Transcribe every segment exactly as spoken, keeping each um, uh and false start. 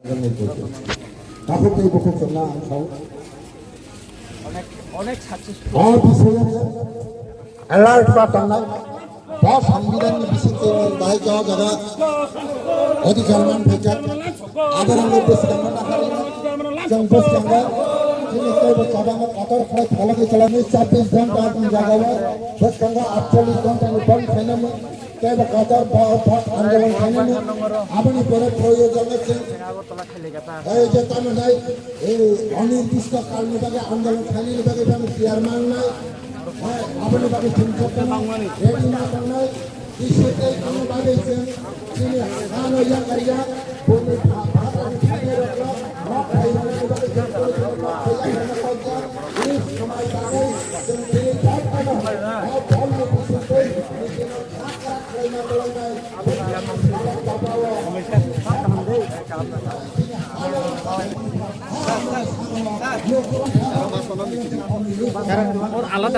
Tabuk tei bukhuk chwngna ang sao. O bisingo alert ba tongnai. Bo Sangbidanni bising tei bahai jaga jaga odi jalman phaijak. Aborokno bwskango naharino. Chwng bwskango chini teibo kwbangma kotor khlai phalagwi kwlaimani chabbish ghonta ni jagao bwskango atchollish ghonta ni bond khlainani teibo kotor bo-, bo-, andolon khlainani. Aboni pore proyojone chwng ei je tamo nai, ei onirdisto kalni bagwi andolon khlainani bagwi bang tiyar mangnai. Aboni bagwi chwng jotono ready ma tongnai. Tei sotei tamo bagwi chwng chini hano yakarya, boni pha-, phatarni phainairokno nok khairoknani bagwi chwng tamo tamo nok khairokna kok jak. Tei swmai bagwi chwng tini thai phano o pholni bisingtwi nini krak krak khlaima tolongnai.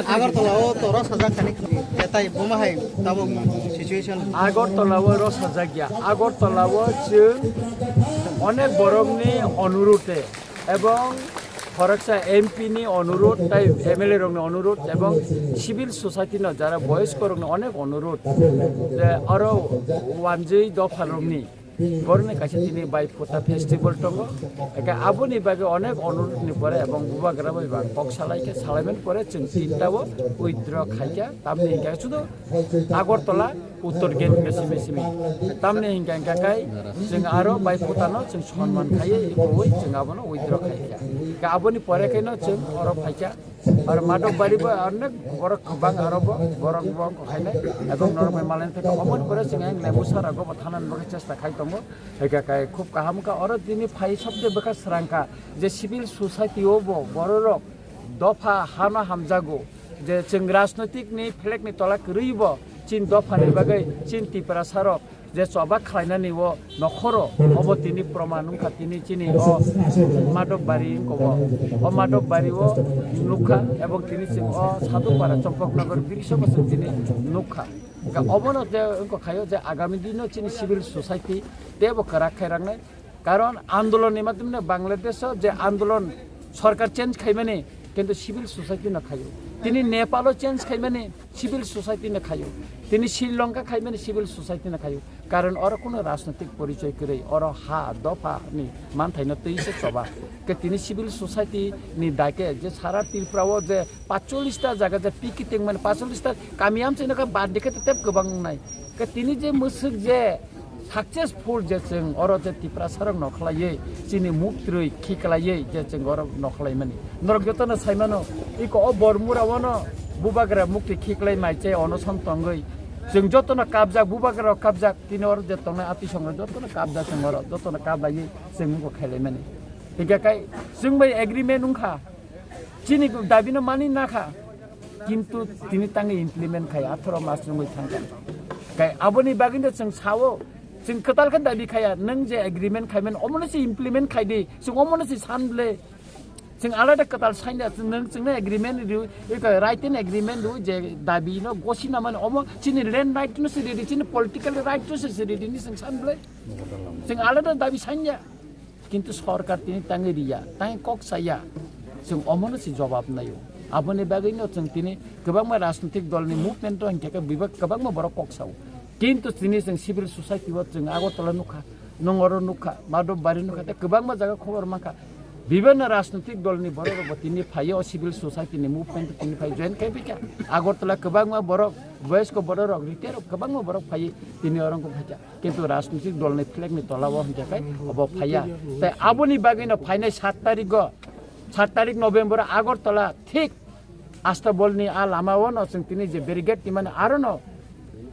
Agartala o toro sajak kani, etai buma hai tabuk situation. Agartala o ro sajak ya. Agartala o chwng onek borokni onurute ebong khoroksa M P ni onurut, tai M L A rokni onurut ebong civil society no jara boyoskorokni onek onurut je aro wanjwi dopharokni borokni kaisa tini bai phuta festival tongo. Eke aboni bagwi onek onurutni pore ebong bubagra bai ba kok salai khe, salaimani pore chwng tinta o withdraw khaikha. Tamni hinkhe sudu Agartala Uttor Gate besi besi mi. Tamni hinkhe hinkhe kai chwng aro bai phutano chwng sonman khaiwi bowui chwng abono withdraw khaikha. Ka aboni pore khe no chwng oro phaikha. Aro Madhobari bo onek borok kwbang aro bo borok bo wngkha khainai. Ebong norok bai malai phai tongo. Oboni pore chwng ang Lembu sara go bo thanani bagwi chesta khai tongo. Hinkhe kai khub kaham wngkha oro tini phai sobse bwkha srangkha je civil society o bo bororok dopha hano hamjago je chwng rajnoitik ni flag ni tola kwrwi bo chini dopha ni bagwi chini Tiprasa rok je choba khlainani o nokhoro obo tini proman wngkha tini chini o Madhobari wngkha o. O Madhobari o nukha ebong tini chwng o Sadhupara Champaknagar biriso bo chwng tini nukha. Obono je wngkha khaio je agami dino chini civil society teibo kwrak khai rangnai. Karon andolon ni madhyome Bangladesh o je andolon sorkar change khaimani kintu civil society no khaio. Tini Nepal o change khaimani civil society no khaio. Tini Sri Lanka khaimani civil society no khaio. Karon oro kuno rajnoitik porichoi kwrwi, oro ha dopha ni manthai no twi se choba. Ke tini civil society ni dake je sara Tripura o je pachchollish ta jaga je picketing mani pachchollish ta kami amchai no khe bad dikhe tep kwbang wngnai. Ke tini je mwswk je successful je chwng oro je Tiprasa rok no khlaiwi chini muktrwi khiklaiwi je chwng oro no khlaimani. Norok jotono saimano iko o Bormura ono bubagra mukti khiklai maichai onoson tongwi chwng jotono kabjak, bubagra rok kabjak, tini oro je tongnai atisong rok jotono kabjak, chwng oro jotono kablaiwi chwng wngkha khailaimani. Hinkhe kai chwng bai agreement wngkha, chini dabi no mani nakha. Kintu tini tangwi implement khai atharo mas wngwi thangkha. Kai aboni bagwi no chwng sao, chwng kwtal khe dabi khaya, nwng je agreement khaimani omono se implement khai di, chwng omono se san ble. Chwng alada kwtal sanya, nwng chwngno agreement rw, iko written agreement rw je dabi no gosi na mani omo chini land right no se ridi, chini political right no se ridi ni chwng san ble. Chwng alada dabi sanya. Kintu sorkar tini tangwi riya, tangwi kok saya, chwng omono se jobab naio. Aboni bagwino chwng tini kwbangma rajnitik dolni movement o hinkhe khe bebak kwbangma borok kok sao. Kintu tini chwng civil society o chwng Agartala nukha, nwng oro nukha, Madhobari nukha, tei kwbangma jaga khobor mankha. Bibhinno rajnitik dolni borok rok bo tini phaio, o civil society ni movement tini phai join khai phikha. Agartala kwbangma borok, boyosko borok rok, rite rok kwbangma borok phai tini oro wngkha phikha. Kintu rajnitik dolni flag ni tola o hinkhe kai obo phaiya. Tai aboni bagwino phainai sat tarikgo, sat tarik November Agartala thik Astabolni a lama o no chwng tini je barricade ni mani aro no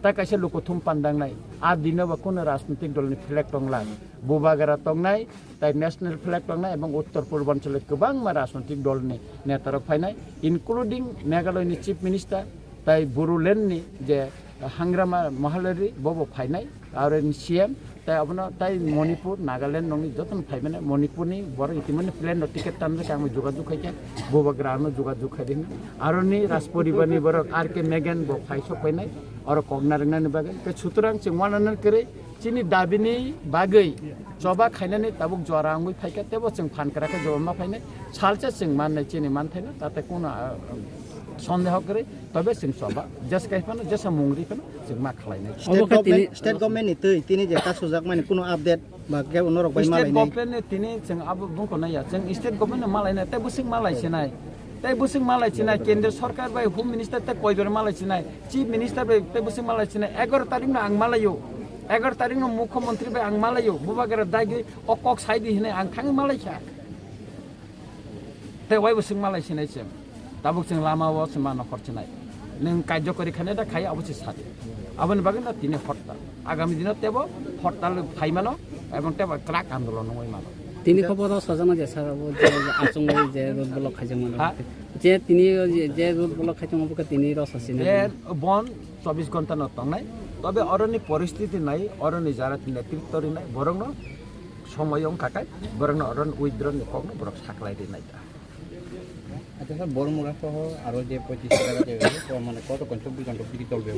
ta kaisa lukuthum pandangnai. A dino bo kuno rajnitik dolni flag tongla. Bubagra tongnai, tai national flag tongnai ebong Uttor Purbanchal kwbangma rajnitik dolni netarok phainai, including Meghalaya ni Chief Minister, tai Bodoland ni je Hagrama Mohallari bobo phainai, aro ni C M, Tai abono tai Manipur, Nagaland nongni jotono phaimani Manipurni borok itimani plane no ticket tanjak ang jogajog khaikha, Bubagra ano jogajog khaidi hwnwi. Aroni Rajporibarni borok R K Megan bo phai sok phainai, oro kokna rwngnani bagwi. Tei sutorang chwng uananani kwrwi chini dabini bagwi choba khainani tabuk jora wngwi phaikha, tebo chwng phan kwrak khe jora ma phainai, salsa chwng mannai chini manthaino, tate kuno, ah, sondeho kwrwi, tobe chwng choba, jesa kai phano, jesa mungri phano chwng ma khlainai. State Obo khe government, tini state government ni twi tini je ta sujak mani kuno update ba khe norok bai State malainai. Government ni tini chwng abo bungko nai ya, chwng state government ni malainai, tei bwswk malai sinai, tei bwswk malai sinai, kendra sarkar bai home minister tei koibar malai sinai, chief minister bai tei bwswk malai sinai, egaroh tarik no ang malaio, egaroh tarik no mukhyamantri bai ang malaio, Bubagra dagwi o kok sai di hinai ang thangwi malaikha. Tei waibo swng malai sinai chwng. Tabuk chwng lama o se mano hor chinai. Nwng kaijo kori khane da khai abo se sadi. Aboni bagwi no tini hortal. Agami dino tebo hortal phai mano ebong tebo kwrak andolon wngwi mano. Tini khobor o sajana je sir abo je achung je road block khaijak mano. Ha? Je tini je, je road block khaijak mano, tini ro sasina. Je bon chobbish ghonta no tongnai. Tobe oroni poristiti nai, oroni jara tini netrito rinai, borok no somoi wngkha khe borokno oron withdraw ni kokno borok saklai rinai ta. Acha sir, Bormura soho aro je pochis jaga je, to mane koto kon chobbish ghonta bidi tolbe.